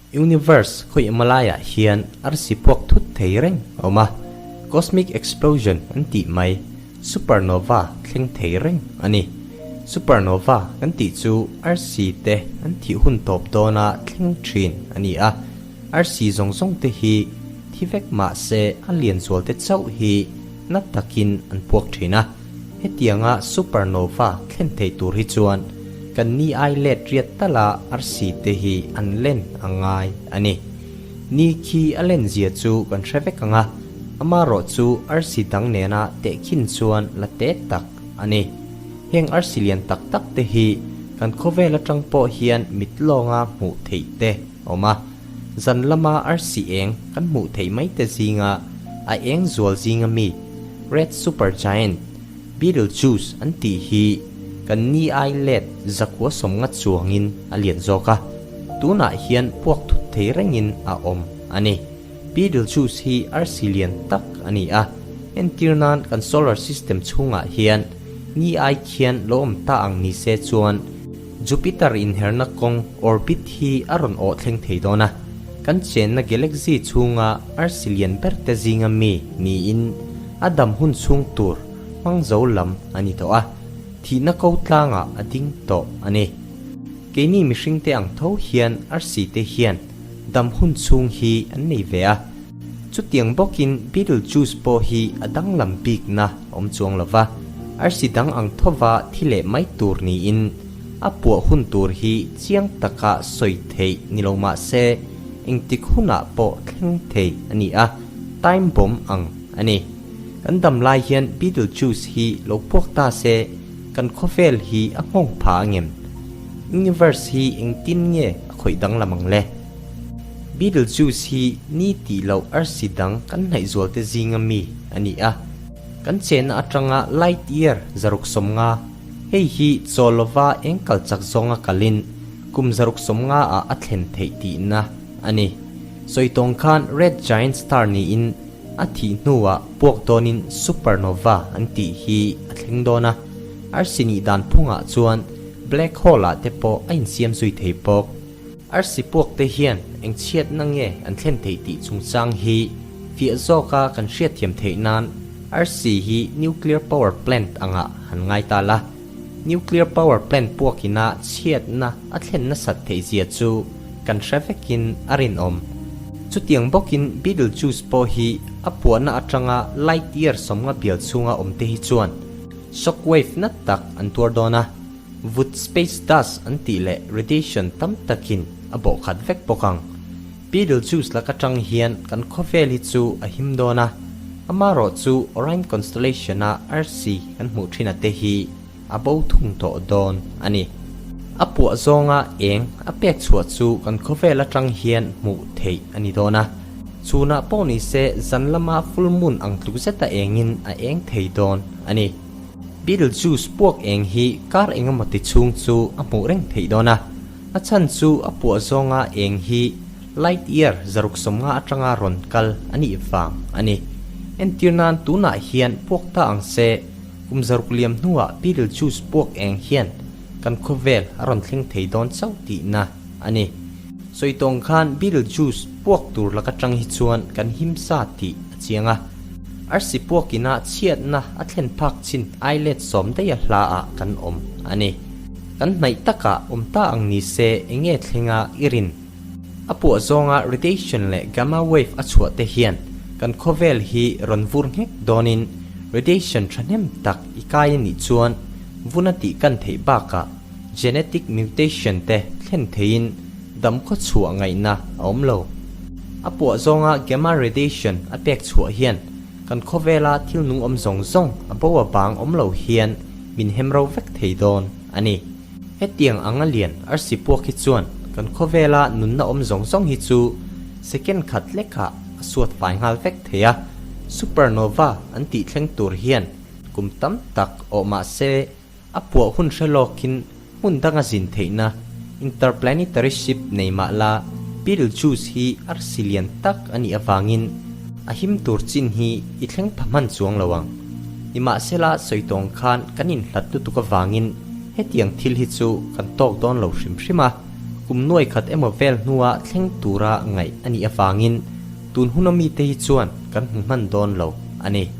Universe khawi emaw laiah hian arsi puak thut thei reng a awm a, cosmic explosion an tih mai, supernova thleng thei reng a ni. Supernova kan tih chu arsi te an thih hun tawp dawna thleng thin a ni a, arsi zawng zawng te hi thi vek mah se a lian zual te chauh hi na takin an puak thin a. Hetianga supernova thlen thei tur hi chuan kan ni ai let riat tala arsi te hi an len a ngai a ni. Ni khi a len zia chu kan hre vek ang a, amarawh chu arsi dang nena tehkhin chuan la te tak a ni. Heng arsi lian tak tak te hi kan khawvel atang pawh hian mit lawnga hmuh theih te a awm a, zan lama arsi eng kan hmuh theih mai te zinga a eng zual zinga mi Red Supergiant, Betelgeuse an tih hi kan ni ai let zakua sawmnga chuangin a lian zawk a, tunah hian puak thut thei rengin a awm a ni. Betelgeuse hi arsi lian tak a ni a, entir nan kan solar system chhungah hian ni ai khian lo awm ta ang ni se chuan Jupiter inherna kawng, orbit, hi a rawn awh thleng thei dawn a. Kan chenna galaxy chhunga arsi lian ber te zinga mi niin a dam hun chhung tur hmang zo lam a ni tawh a, thihna ko tlangah a ding tawh a ni. Keini mihringte ang tho hian arsi te hian dam hun chhung hi an nei ve a, chutiang bawkin Betelgeuse pawh hi a danglam bikna a awm chuang lo va, arsi dang ang thova thi leh mai tur niin A puah hun tur hi chiang taka sawi theih ni lo mah se, engtik hunah pawh thleng thei a ni a, time bomb ang a ni. Kan dam lai hian Betelgeuse hi lo puak ta se, kan khawvel hi a nghawng pha angem? Universe hi engtin nge a khawih danglam ang le? Betelgeuse hi ni tih loh arsi dang kan hnaih zualte zinga mi a ni a, kan chenna atanga light year 650, Hei hi chaw lova eng kal chak zawnga kalin kum 650 ah a thlen theih tihna a ni. Sawitawng khan Red Giant Star niin a thih hnuah puak dawnin Supernova an tih hi a thleng dawn a, arsi nih dan phungah chuan Black Hole ah te pawh a insiam zui thei bawk. Arsi puak te hian eng chhiatna nge an thlen theih tih chungchang hi fiah zawka kan hriatthiam theih nan arsi hi nuclear power plant angah han ngai ta la. Nuclear power plant puakina chhiatna a thlen nasat theih zia chu kan hre vekin a rinawm. Chutiang bawkin Betelgeuse pawh hi a puahna atanga light year 50 bial chhunga awmte hi chuan shockwave na tak an tuar dawn a. Vut space dust an tih leh radiation tam takin a bawh khat vek bawk ang. Betelgeuse lak atang hian kan khawvel hi chu a him dawn a, amarawh chu Orion constellation a arsi kan hmuh thin a te hi a bo thung tawh dawn a ni. A puah zawnga eng a pek chhuah chu kan khawvel atang hian hmuh theih a ni dawn a, chhunah pawh ni se zan lama full moon ang tluk zeta engin a eng thei dawn a ni. Betelgeuse puak eng hi kar engemaw ti chhung chu a hmuh reng theih dawn a, a chhan chu a puah zawnga eng hi light year 650 atanga rawn kal a nih vang a ni. Entir nan tunah hian puak ta ang se, kum 600 liam hnuah Betelgeuse puak eng hian kan khawvel a rawn thleng thei dawn chauh tihna a ni. Sawitawng khan Betelgeuse puak tur lak atang hi chuan kan him sa tih a chiang a. Arsi puakina chhiatna a thlen phak chin ai let sawm daih a hla ah kan awm a ni. Kan hnaih takah awm ta ang ni se enge thlenga i rin? A puah zawnga radiation leh gamma wave a chhuah te hian kan khawvel hi rawn vur nghek dawnin radiation thahnem tak i kai a nih chuan vun a tih kan theih bakah genetic mutation te thlen theiin dam khaw chhuah ngaihna a awm lo. A puah zawnga gamma radiation a pek chhuah hian kan khawvela thil nung awm zawng zawng a bo a bang awm lo hian min hem ro vek thei dawn a ni. Hetiang anga lian arsi puak hi chuan kan khawvela nunna awm zawng zawng hi chu second khat lekah a suat fai nghal vek thei a, supernova an tih thleng tur hian kum tam tak awh mah se A puah hun hre lawkin hmun danga zin theihna interplanetary ship nei mah la, Betelgeuse hi arsi lian tak a nih avangin a him tur chin hi i thleng pha hman chuang lo ang. Nimahsela sawi tawng khan kan inhlat lutuk avangin hetiang thil hi chu kan tawk dawn lo hrim hrim a. kum nuai khat emaw vel hnua thleng tura ngaih a nih avangin tun huna mite hi chuan kan hmu hman dawn lo a ni.